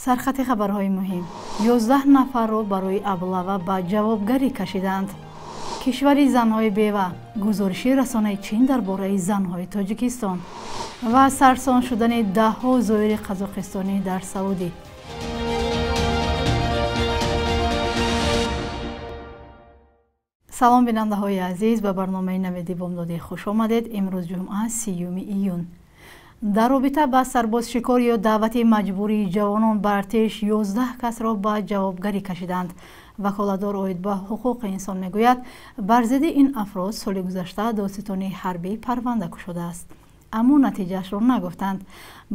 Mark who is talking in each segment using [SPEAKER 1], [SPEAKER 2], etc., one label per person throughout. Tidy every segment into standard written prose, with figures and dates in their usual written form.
[SPEAKER 1] Сархати хабарҳои муҳим. 11 нафарро барои аблава ба ҷавобгарӣ кашиданд. Кишвари занҳои бева, гузориши расонаи Чин дар бораи занҳои Тоҷикистон ва сарсон шудани даҳҳо зоири қазоқистонӣ дар Саудӣ. Салом бинандаҳои азиз, ба барномаи Навиди бомдодӣ хуш омадед. Имрӯз ҷумъа, 30 июн. Дар робита ба сарбозшикор ё даъвати маҷбурии ҷавонон ба артиш 11 касро ба ҷавобгарӣ кашиданд. Ваколатдор оид ба ҳуқуқи инсон мегӯяд, бар зидди ин афрод соли гузашта додситонии ҳарбӣ парванда кушодааст, аммо натиҷаашро нагуфтанд.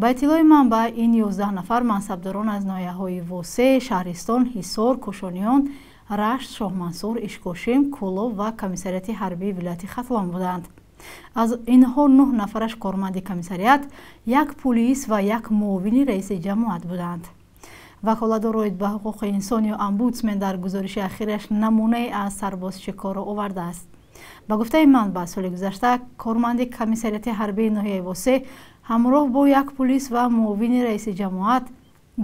[SPEAKER 1] Ба иттилои манбаъ, ин 11 нафар мансабдорон аз ноҳияҳои Восе, Шаҳристон, Ҳисор, Кӯшониён, Рашт, Шоҳмансур, Ишкошим, Кӯлоб ва комиссариати ҳарбии вилояти Хатлон буданд. Аз инҳо 9 нафараш корманди комиссариат, як пулис ва як муовини раиси ҷамоат буданд. Ваколатдор оид ба ҳуқуқи инсон ё омбудсмен дар гузориши ахираш намунае аз сарбозшикорро овардааст. Ба гуфтаи манбаъ, соли гузашта корманди комиссариати ҳарбии ноҳияи Восе ҳамроҳ бо як пулис ва муовини раиси ҷамоат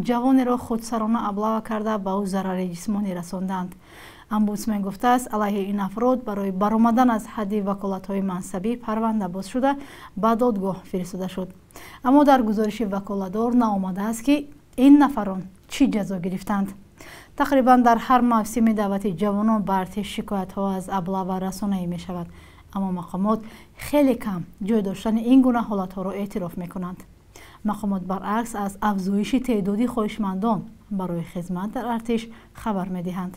[SPEAKER 1] ҷавонеро худсарона аблава карда ба ӯ зарари ҷисмонӣ расонданд. Омбудсмен гуфтааст, алайҳи ин афрод барои баромадан аз ҳадди ваколатҳои мансабӣ парванда боз шуда ба додгоҳ фиристода шуд. Аммо дар гузориши ваколатдор наомадааст, ки ин нафарон чӣ ҷазо гирифтанд. Тақрибан дар ҳар мавсими даъвати ҷавонон ба артиш шикоятҳо аз аблава расонаӣ мешавад, аммо мақомот хеле кам ҷой доштани ин гуна ҳолатҳоро эътироф мекунанд. Мақомот баръакс аз афзоиши теъдоди хоҳишмандон барои хизмат дар артиш хабар медиҳанд.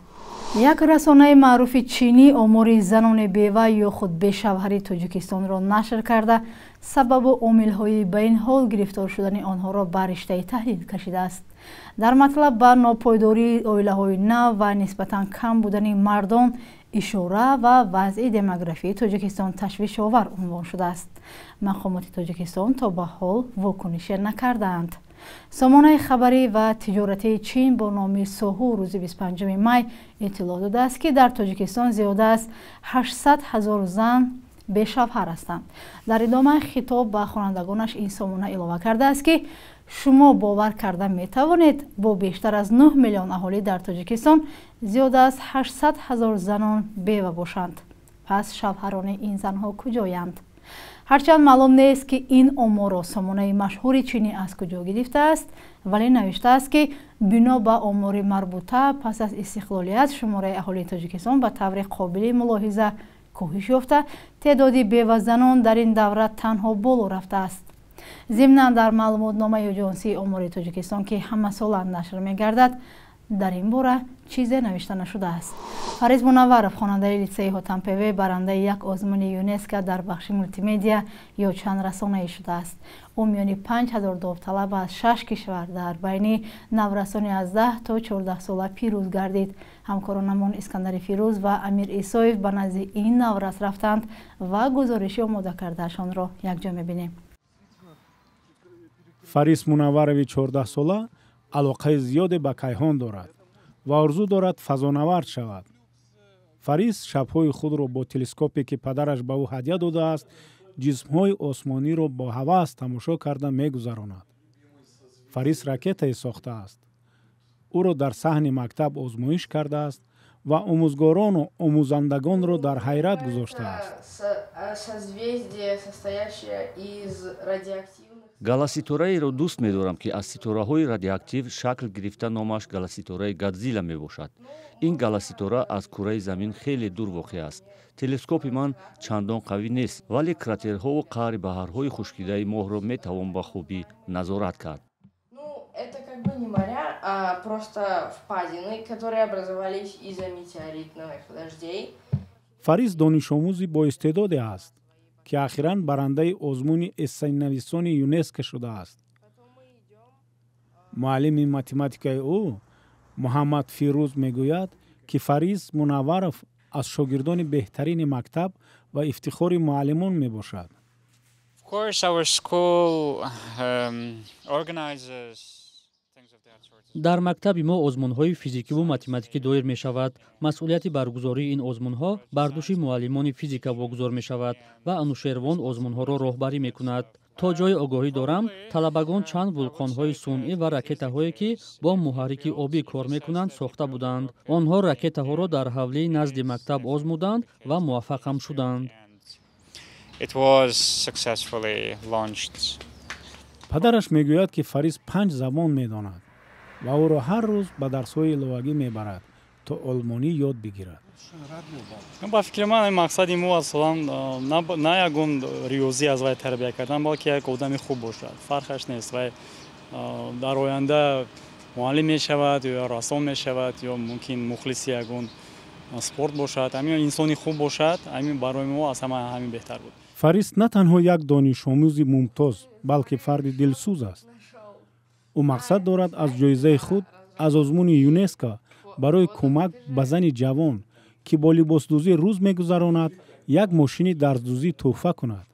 [SPEAKER 1] Як расонаи маъруфи чинӣ омори занони бева ё худ бешавҳари Тоҷикистонро нашр карда, сабабу омилҳои ба ин ҳол гирифтор шудани онҳоро ба риштаи таҳлил кашидааст. Дар матлаб ба нопойдории оилаҳои нав ва нисбатан кам будани мардон ишора ва вазъи демографии Тоҷикистон ташвишовар унвон шудааст. Мақомоти Тоҷикистон то ба ҳол вокунише накардаанд. Сомонаи хабарӣ ва тиҷоратии Чин бо номи Соҳу рӯзи 25 май иттилоъ додааст, ки дар Тоҷикистон зиёда аз 800 ҳазор зан бешавҳар ҳастанд. Дар идома хитоб ба хонандагонаш ин сомона илова кардааст, ки шумо бовар карда метавонед, бо бештар аз 9 миллион аҳолӣ дар Тоҷикистон зиёда аз 800 ҳазор занон бева бошанд. Пас шавҳарони ин занҳо куҷоянд? Ҳарчанд маълум нест, ки ин оморро сомонаи машҳури чинӣ аз куҷо гирифтааст, вале навиштааст, ки бино ба омори марбута пас аз истиқлолият шумораи аҳолии Тоҷикистон ба таври қобили мулоҳиза коҳиш ёфта, теъдоди бевазанон дар ин давра танҳо боло рафтааст. Зимнан дар маълумотномаи оҷонсии омори Тоҷикистон, ки ҳамасола нашр мегардад, дар ин бора чизе навишта нашудааст. Фариз Мунавваров, хонандаи литсеи Ҳотампеве, барандаи як озмуни ЮНЕСКО дар бахши мултимедиа ё чанд расонаӣ шудааст. Ӯ миёни 5000 довталаб аз 6 кишвар дар байни наврасони аз 10 то 14 сола пирӯз гардид. Ҳамкоронамон Искандари Фирӯз ва Амир Исоев ба назди ин наврас рафтанд ва гузориши омода кардаашонро якҷо мебинем.
[SPEAKER 2] Фарис Мунавварови 14сола алоқаи зиёде ба кайҳон дорад ва орзу дорад фазонавард шавад. Фарис шабҳои худро бо телескопе, ки падараш ба ӯ ҳадя додааст, ҷисмҳои осмониро бо ҳавас тамошо карда мегузаронад. Фарис ракетае сохтааст. Ӯро дар саҳни мактаб озмоиш кардааст ва омӯзгорону омӯзандагонро дар ҳайрат гузоштааст.
[SPEAKER 3] Галаситораеро дӯст медорам, ки аз ситораҳои радиоактив шакл гирифта, номаш галаситораи Годзилла мебошад. Ин галаситора аз кураи замин хеле дур воқеъ аст. Телескопи ман чандон қавӣ нест, вале кратерҳову қаъри баҳрҳои хушкидаи моҳро метавон ба хубӣ назорат кард.
[SPEAKER 4] Это как бы не моря, а просто впадины, которые образовались из-за метеоритных дождей.
[SPEAKER 2] Фарис донишомӯзи боистеъдоде аст, ки ахиран барандаи озмуни эссенависони ЮНЕСКО шудааст. Муаллими математикаи ӯ Муҳаммад Фирӯз мегӯяд, ки Фарис Мунавваров аз шогирдони беҳтарини мактаб ва ифтихори муаллимон мебошад.
[SPEAKER 5] Дар мактаби мо озмунҳои физикиву математикӣ доир мешавад. Масъулияти баргузории ин озмунҳо бар дӯши муаллимони физика вогузор мешавад ва Анушервон озмунҳоро роҳбарӣ мекунад. То ҷои огоҳӣ дорам, талабагон чанд вулқонҳои сунъӣ ва ракетаҳое, ки бо муҳаррики обӣ кор мекунанд, сохта буданд. Онҳо ракетаҳоро дар ҳавлии назди мактаб озмуданд ва муваффақ ҳам шуданд.
[SPEAKER 2] Падараш мегӯяд, ки Фарис 5 забон медонад ва ӯро ҳар рӯз ба дарсҳои иловагӣ мебарад, то олмонӣ ёд бигирад.
[SPEAKER 6] Ба фикри ман, мақсади мо асолан на ягон риёзӣ аз вай тарбия кардан, балки як одами хуб бошад. Фарқаш нест, вай дар оянда муаллим мешавад ё рассом мешавад, ё мумкин мухлиси ягон спорт бошад. Ҳамин инсони хуб бошад, ҳамин барои мо аз ҳама ҳамин беҳтар буд.
[SPEAKER 2] Фарис на танҳо як донишомӯзи мумтоз, балки фарди дилсӯз аст. Ӯ мақсад дорад аз ҷоизаи худ аз озмуни ЮНЕСКО барои кӯмак ба зани ҷавон, ки бо либосдӯзӣ рӯз мегузаронад, як мошини дарздӯзӣ тӯҳфа кунад.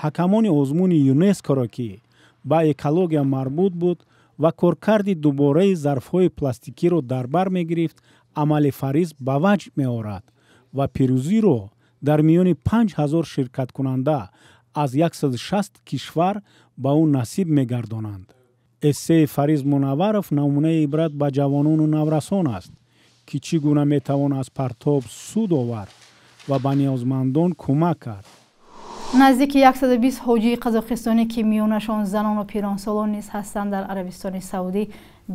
[SPEAKER 2] Ҳакамони озмуни ЮНЕСКОро, ки ба экология марбут буд ва коркарди дубораи зарфҳои пластикиро дар бар мегирифт, амали Фарис ба ваҷд меорад ва пирӯзиро дар миёни 5000 ширкаткунанда аз 160 кишвар ба ӯ насиб мегардонанд. Эссеи Фарис Мунавваров намунаи ибрат ба ҷавонону наврасон аст, ки чӣ гуна метавон аз партоб суд овард ва ба ниёзмандон кӯмак кард.
[SPEAKER 1] Наздики 120 ҳоҷии қазоқистонӣ, ки миёнашон занону пиронсолон низ ҳастанд, дар Арабистони Саудӣ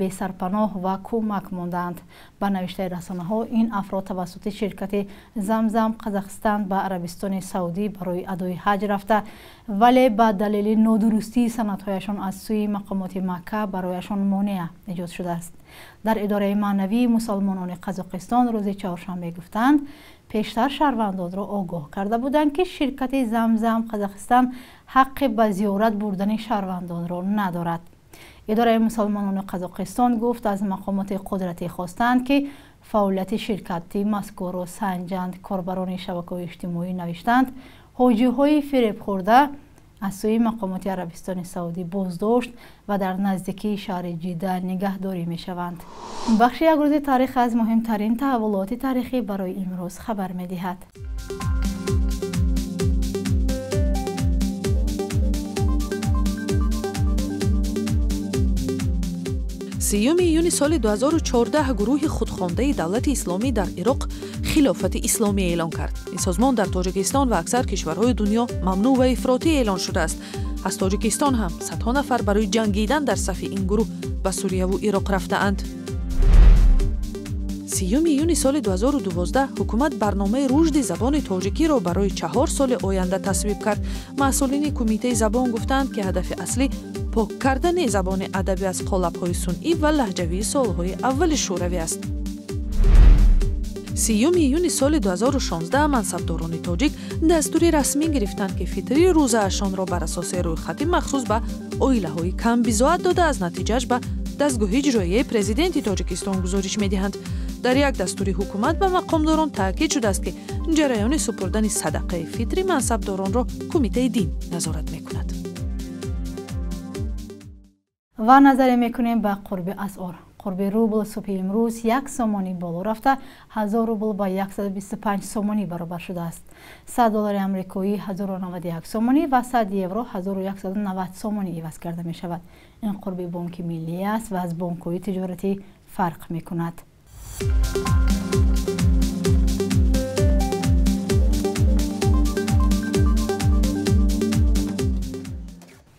[SPEAKER 1] бесарпаноҳ ва кӯмак мондаанд. Ба навиштаи расонаҳо, ин афрод тавассути ширкати Замзам Қазоқистон ба Арабистони Саудӣ барои адои ҳаҷ рафта, вале ба далели нодурустии санадҳояшон аз сӯи мақомоти Макка барояшон монеа эҷод шудааст. Дар идораи маънавии мусалмонони Қазоқистон рӯзи чоршанбе гуфтанд, пештар шаҳрвандонро огоҳ карда буданд, ки ширкати Замзам Қазоқистон ҳаққи ба зиёрат бурдани шаҳрвандонро надорад. Идораи мусалмонони Қазоқистон гуфт, аз мақомоти қудратӣ хостанд, ки фаъолияти ширкати мазкурро санҷанд. Корбарони шабакаҳои иҷтимоӣ навиштанд, ҳоҷиҳои фиребхӯрда аз сӯи мақомоти Арабистони Саудӣ боздошт ва дар наздикии шаҳри Ҷидда нигаҳдорӣ мешаванд. Бахши як рӯзи таърих аз муҳимтарин таҳаввулоти таърихӣ барои имрӯз хабар медиҳад.
[SPEAKER 7] Сиюми июни соли 2014 гурӯҳи худхондаи давлати исломӣ дар Ироқ хилофати исломӣ эълон кард. Ин созмон дар Тоҷикистон ва аксар кишварҳои дунё мамнӯъ ва ифротӣ эълон шудааст. Аз Тоҷикистон ҳам садҳо нафар барои ҷангидан дар сафи ин гурӯҳ ба Сурияву Ироқ рафтаанд. Сиюми июни соли 2012 ҳукумат барномаи рушди забони тоҷикиро барои 4 соли оянда тасвиб кард. Масъулини кумитаи забон гуфтанд, ки ҳадафи аслӣ пок кардани забони адабӣ аз қолабҳои сунъӣ ва лаҳҷавии солҳои аввали шӯравӣ аст. Сиюми июни соли 2016 мансабдорони тоҷик дастури расмӣ гирифтанд, ки фитри рӯзаашонро бар асоси рӯйхати махсус ба оилаҳои камбизоат дода, аз натиҷааш ба дастгоҳи иҷроияи президенти Тоҷикистон гузориш медиҳанд. Дар як дастури ҳукумат ба мақомдорон таъкид шудааст, ки ҷараёни супурдани садақаи фитри мансабдоронро кумитаи дин назорат мекунад.
[SPEAKER 1] Ва назаре мекунем ба қурби асъор. Қурби рубл субҳи имрӯз 1 сомонӣ боло рафта, 1000 рубл ба 125 сомонӣ баробар шудааст. 100 доллари амрикоӣ 1091 сомонӣ ва 100 евро 1190 сомонӣ иваз карда мешавад. Ин қурби бонки миллӣ аст ва аз бонкҳои тиҷоратӣ фарқ мекунад.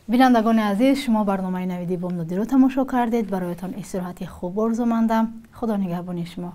[SPEAKER 1] Бинандагони азиз, шумо барномаи Навиди Бомдодиро тамошо кардед. Бароятон истироҳати хуб орзумандам. Худо нигаҳбони шумо.